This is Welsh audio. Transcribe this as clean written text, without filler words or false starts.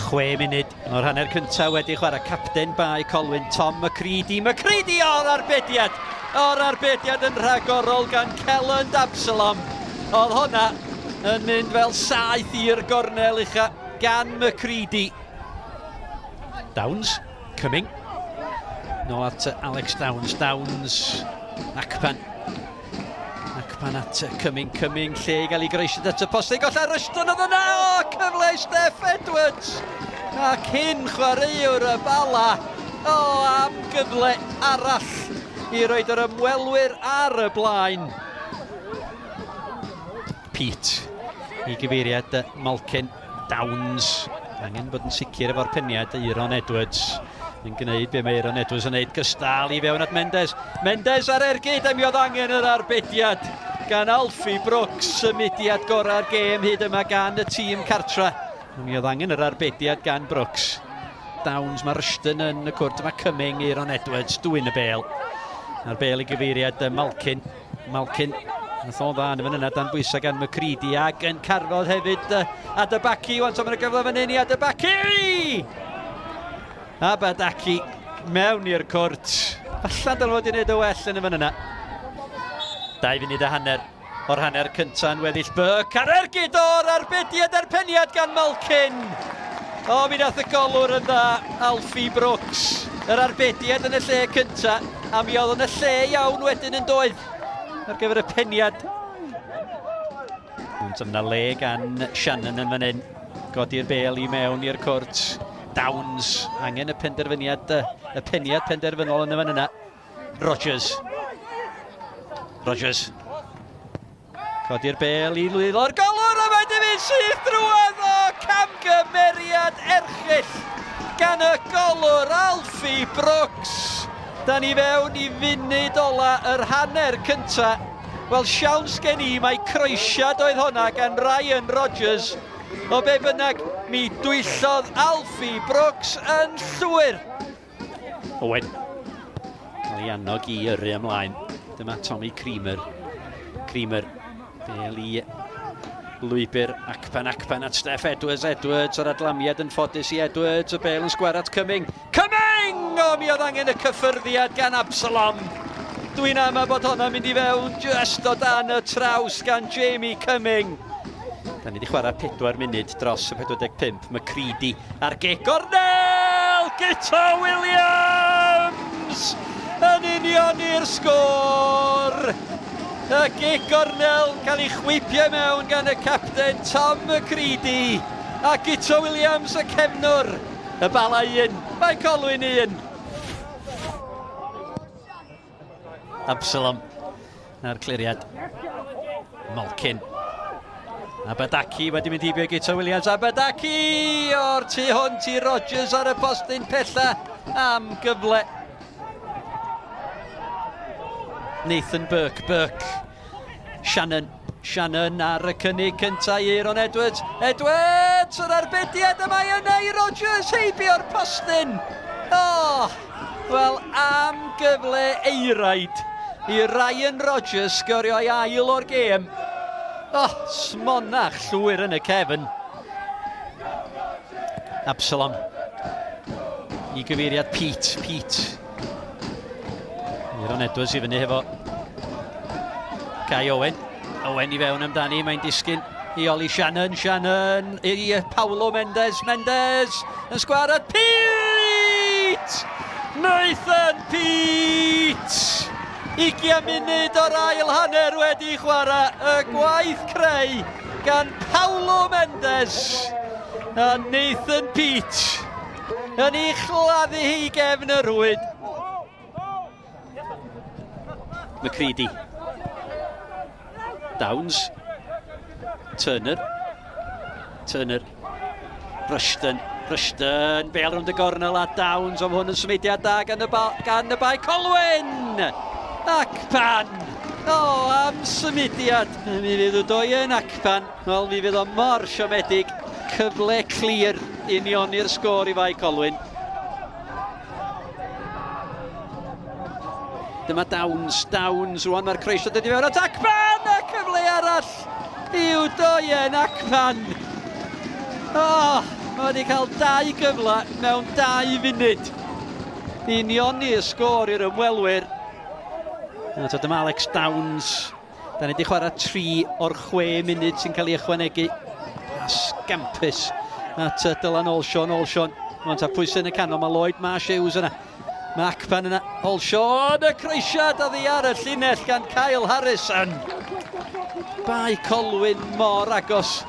Chwe munud o'r hanner cyntaf wedi chwarae capten Bae Colwyn, Tom McCready. McCready o'r arbediad! O'r arbediad yn rhagorol gan Kelland Absalom. Oedd hwnna yn mynd fel saeth i'r gornel ucha gan McCready. Downs, Cumming. Nôl at Alex Downs. Downs, Akpan. Akpan at Cumming, Cumming, lle i gael ei groesiad at y post. Ei golla Rushton oedd yna! O, cyfle i Steff Edwards! A cyn chwaraewr y Bala. O, am gyfle arall i roed yr ymwelwyr ar y blaen. Pete i gyfeiriad Malkin. Downs angen bod yn sicr efo'r peniad. Euron Edwards yn gwneud be mae Euron Edwards yn gwneud gystal i fewn at Mendes. Mendes ar ergyd a mi oedd angen yr arbediad gan Alfie Brooks, symudiad gorau'r gêm hyd yma gan y tîm cartra. Mi oedd angen yr arbediad gan Brooks. Downs, mae Rushton yn y cwrt, mae Cumming, Euron Edwards, dwyn y bel. A'r bel i gyfeiriad Malkin. Malkin, nath o'n dda yn y fan yna dan bwysau gan McCready ac yn carfod hefyd Adebaki. Wan, so mae'n gyfle fan hyn i Adebaki! Abadaki mewn i'r cwrt. Allan dylai fod i wneud y well yn y fan yna. 2 funud a hanner o'r hanner cyntaf yn weddill Burke ar ergyd o'r arbediad a'r peniad gan Malkin. O, mi nath y golwr yn dda, Alfie Brooks. Yr arbediad yn y lle cyntaf. A mi oedd yn y lle iawn wedyn yn doedd ar gyfer y peniad. Ond yna le gan Shannon yn fan hyn. Godi'r bel i mewn i'r cwrt. Downs, angen y penderfyniad, y peniad penderfynol yn y fan yna. Rogers. Rogers. Codi'r bel i lwyddo'r golwr a mae dim un syth drwodd o camgymeriad erchyll gan y golwr Alfie Brooks. Da ni fewn i funud ola yr hanner cynta. Wel, siawns gen i mai croesiad oedd honna gan Ryan Rogers. O be bynnag, mi dwyllodd Alfie Brooks yn llwyr. Owen. Cael ei annog i yrru ymlaen. Dyma Tommy Creamer. Creamer. Bel i lwybr Akpan Akpan at Steff Edwards. Edwards yr adlamiad yn ffodus i Edwards. Y bel yn sgwar at Cumming. Cumming! O, mi oedd angen y cyffyrddiad gan Absalom. Dwi'n ama bod hwnna'n mynd i fewn just o dan y traws gan Jamie Cumming. Da ni wedi chwarae 4 munud dros y 45. McCready ar gic gornel! Guto Williams! Yn union i'r sgôr! Y gic gornel cael ei chwipio mewn gan y capten Tom McCready. A Guto Williams y cefnwr. Y Bala 1, Bae Colwyn 1. Absalom a'r cliriad. Malkin. Abadaki wedi mynd heibio Guto Williams. Abadaki o'r tu hwnt i Rogers ar y postyn pella am gyfle. Nathan Burke, Burke. Shannon, Shannon ar y cynnig cyntaf i Aaron Edwards. Edwards, yr arbediad yma yna i Rogers heibio'r postyn. Oh, Wel, am gyfle eiraid i Ryan Rogers sgorio ei ail o'r gêm. Oh, smonach llwyr yn y cefn. Absalom. I gyfeiriad Pete, Pete. Aaron Edwards i fyny hefo Guy Owen. Owen i fewn amdani, mae'n disgyn i Oli Shannon, Shannon i Paulo Mendes, Mendes yn sgwar at Pete! Nathan Pete! 20 munud o'r ail hanner wedi chwarae y gwaith creu gan Paulo Mendes a Nathan Pete yn ei chladdu hi gefn y rhwyd. McCready. Downs. Turner. Turner. Rushton. Rushton. Bale rownd y gornel a Downs. Ond hwn yn symudiad da gan y, ba, gan y Bae Colwyn. Akpan. O, oh, am symudiad. Mi fydd y doen Akpan. Wel, mi fydd o mor siomedig. Cyfle clir unioni'r sgôr i Fae Colwyn. Dyma Downs, Downs, rwan mae'r croeso dod i fewn at Akpan! A cyfle arall i'w doen Akpan! Oh. Mae wedi cael dau gyfle mewn 2 funud. Unioni y sgôr i'r ymwelwyr. A to dyma Alex Downs. Da ni wedi chwarae 3 o'r 6 munud sy'n cael ei ychwanegu. Pas gampus at Dylan Olshon. Olshon, mae'n ta pwysau yn y canol. Mae Lloyd Marsh Hughes yna. Mae Akpan yna. Olshon, y croesiad oddi ar y llinell gan Kyle Harrison. Bae Colwyn mor agos.